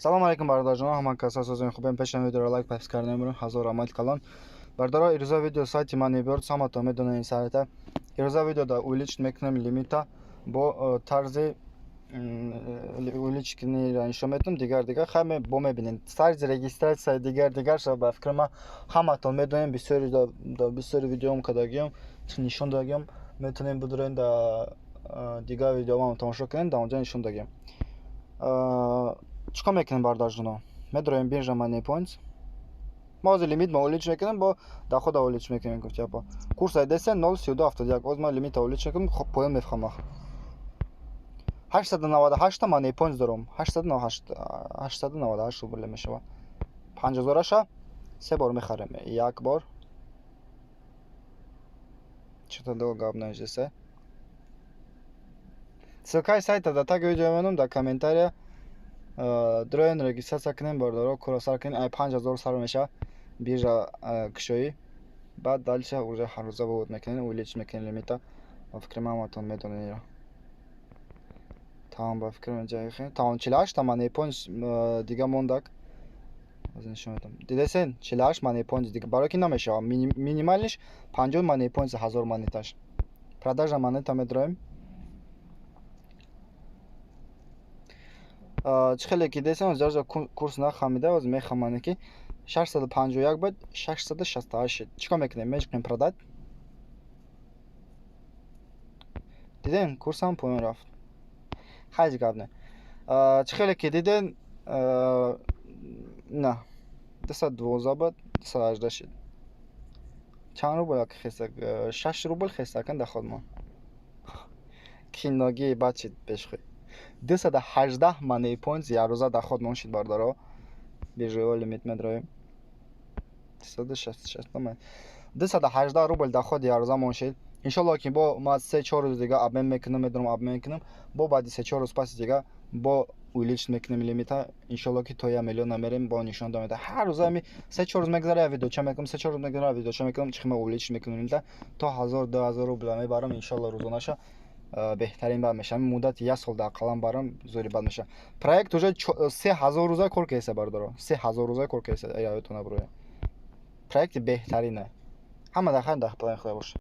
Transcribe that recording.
Салом алейкум, бародарҷонон, ҳама каса созои хубем. Пешам видеоро лайк, подписка карда мебарем. Ҳазор раҳмат калон, бародаро. Ирӯза видео сайти Moneybird, ҳаматон медонед ин сайта. Ирӯза видеода увеличить мекунем лимита бо тарзи увеличить кунира нишон медиҳам. Дигар дигар хай бо мебинем тарзи регистрация, дигар дигар ша. Ба фикри ман, ҳаматон медонем, бисёри бисёри видеом кардагиём, нишон додагиём. Метавонем бидурем, да дигар видеоам тамошо кунем, дар онҷа нишон додагиям. Чӣ кор мекунем, бародарҷоно? Медроем биржа Money Points. Мо ҳозир лимит ма увеличить мекунем, бо дохода увеличить мекунем. Гуфтяпа, курс айдесе 0,3271. Ҳозир ман лимита увеличить мекунем, поён мефихам. 898-та Money Points дорам, 898 рубл мешавад. 5000-аша се бор мехарем. Як бор чито долго гап наиҷасе. Ссылкаи сайта дар таги видео мемонам, дар комментария. Дроен, регистрация кунем, бародаро, кора сар кунем. Ай 5000 сар мешавад биржа кушоӣ. Баъд дальше уже ҳаррӯза вывод мекунем, увеличить мекунем лимита. Ба фикри ман, ҳаматон медонед иро. Тамом, ба фикри тамом, 48-та Money Points дига мондак. Нишон медиҳам. Дидесен, 48 Money Points дига, барои ки намешавад. Минимальныйш 50 Money Points, 1000 монеташ. Продажа монета медроем. Чӣ хеле ки десем, ҷарҷа курс нахамида, ҳозир мехамане, ки 651 буд, 668 шуд. Чӣ кор мекунем? Мечиқем продать. Дидем, курсам поён рафт. Ҳеҷ гап не. Чӣ хеле ки диден, на 212 буд, 218 шуд. Чанд рубл хеса? 6 рубл хесакан доходмон. Киногии бад шид пешхӯй. 218 Money Points якрӯза доходмон шуд, бародаро. Биржаҳо лимит медроем. 218 рубл доходи якрӯзамон шуд. Иншолло, ки бо ма 3-4 рӯз дига обмен мекунам, медонам, обмен мекунам. Бо баъди 3-4 рӯз паси дига бо увеличить мекунем лимита. Иншолло, ки то 1 миллион намерем, бо нишон домеда. Ҳар рӯза ами 3-4 рӯз мегзара, я видеоча мекунам, 3-4 рӯз мегзара, видеоча мекунам. Чӣ хема увеличить мекунем лимита, то 1000, 2000 рубла мебарам, иншолло, рӯзонаша. Беҳтарин бад мешава. Муддати як сол дар қалам барам, зури бад мешава. Проект уже 3000 рӯза кор кеса, бародаро, 3000 рӯза кор кеса. Ёдтон набуроя, проекти беҳтарине. Ҳама дар хайр, дар паноҳи Худо бошед.